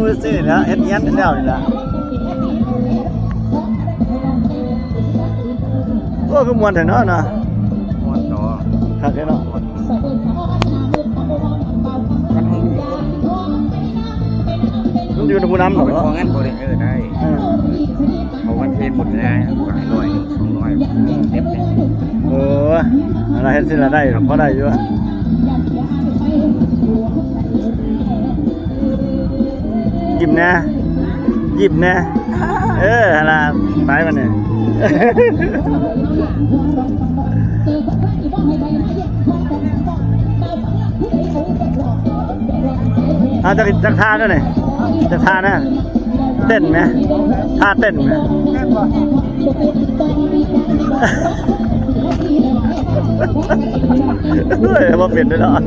ຊື້ນີ້ແຫຼະ ເຮັດຮຽນແລ້ວນີ້ແຫຼະ. ໂອ້ ຄືມ່ວນແທ້ເນາະ ເນາະ. ມ່ວນເນາະ ຄັກແທ້ເນາະ. ມັນຢູ່ນຳຜູ້ນຳເນາະ ເອົາໄປຂໍເງິນບໍ່ໄດ້ ເອີ ໄດ້ ເອີ ເອົາໄປເພນໝົດແລ້ວ ຫຼາຍຮ້ອຍ ສອງຮ້ອຍ ເອີ ເຮັດຊິລະໄດ້ ພໍໄດ້ຢູ່. ຍິ້ມແດ່ ຍິ້ມແດ່ ເອີ ຫັ້ນລະ ໄປບັດນີ້. ເອົາຈັກ ຈັກທ່າເດີ້ນີ້ ຈັກທ່ານະ ເຕັ້ນແມ ທ່າເຕັ້ນແມ. ເອີຍ ບໍ່ເປັນເດີ້ເນາະ.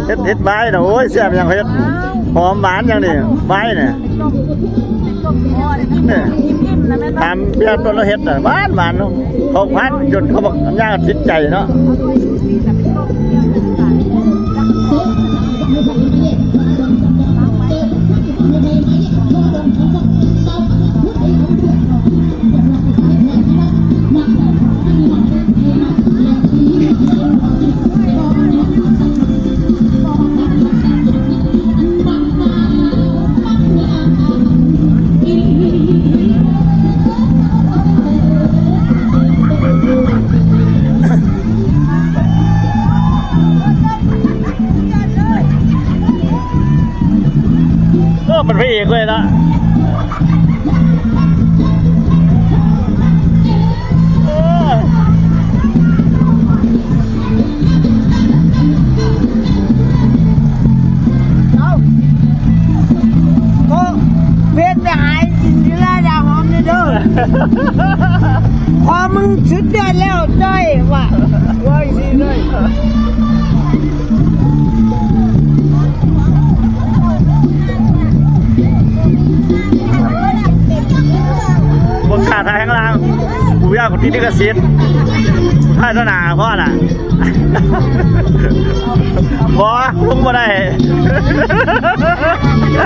ເຮັດ ເຮັດຫວາຍນະ ໂອ້ຍ ແຊບຫຍັງເຮັດ ຫອມຫວານຫຍັງນີ້ ຫວາຍນີ້. ນີ້ ຕາມແບບຕົວລາວເຮັດນະ ຫວານໆ ເນາະ ເຂົ້າພັນຈົນເຂົາບັກຍາວຕິດໃຈເນາະ. ໂອ້ ເປັນພະເອກເລີຍເນາະ. ເອົາ ໂອ້ ເວນໄປຫາກິນຢູ່ລາດາຫອມເດີ ພໍມຶງສຸດຍອດແລ້ວຈ້ອຍວ່າ ວ່າຈັ່ງຊີ້ເລີຍ. ບໍ່ກ້າຖ່າຍຂ້າງລ່າງ ກູຢ້ານກູຕິດລິຂະສິດ ຖ່າຍຕໍ່ໜ້າພໍລະ ບໍ່ ລົງບໍ່ໄດ້. ໂອ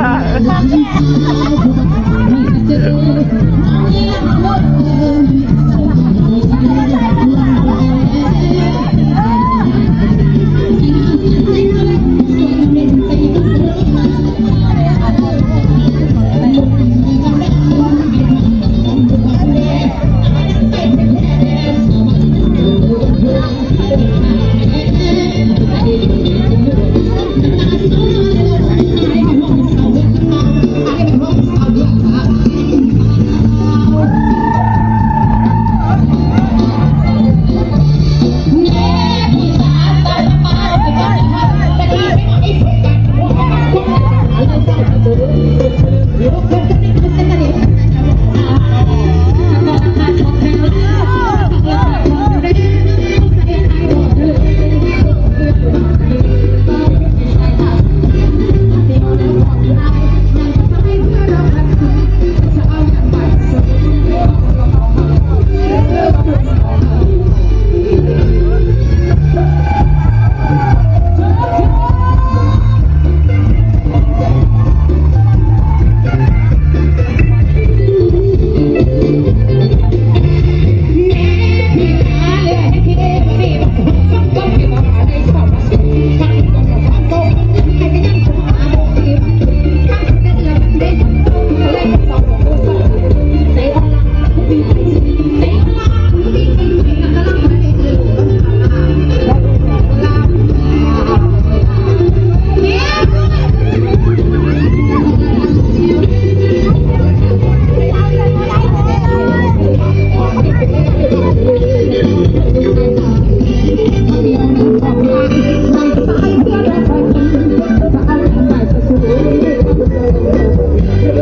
້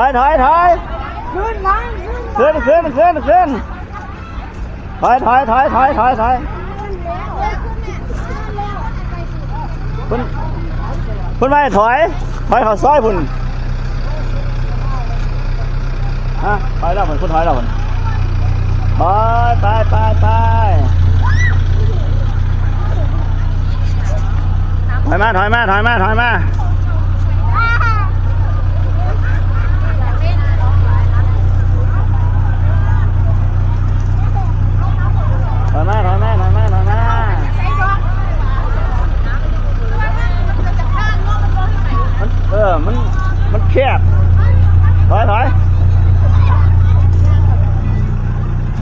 ຖອຍ ຖອຍ ຖອຍ ຂຶ້ນ ຂຶ້ນ ຂຶ້ນ ຂຶ້ນ ຖອຍ ຖອຍ ຖອຍ ຖອຍ ຖອຍ ຖອຍ ເພິ່ນ ເພິ່ນວ່າໃຫ້ຖອຍ ຖອຍເຂົ້າຊອຍພຸ້ນ ຮະ ຖອຍແລ້ວພຸ້ນ ເພິ່ນຖອຍແລ້ວພຸ້ນ ໄປ ໄປ ໄປ ໄປ ຖອຍມາ ຖອຍມາ ຖອຍມາ ຖອຍມາ ຖອຍມາ ຖອຍມາ ຖອຍມາ ຖອຍມາ ມັນ ເອີ ມັນ ມັນແຄບ ຖອຍ ຖອຍ.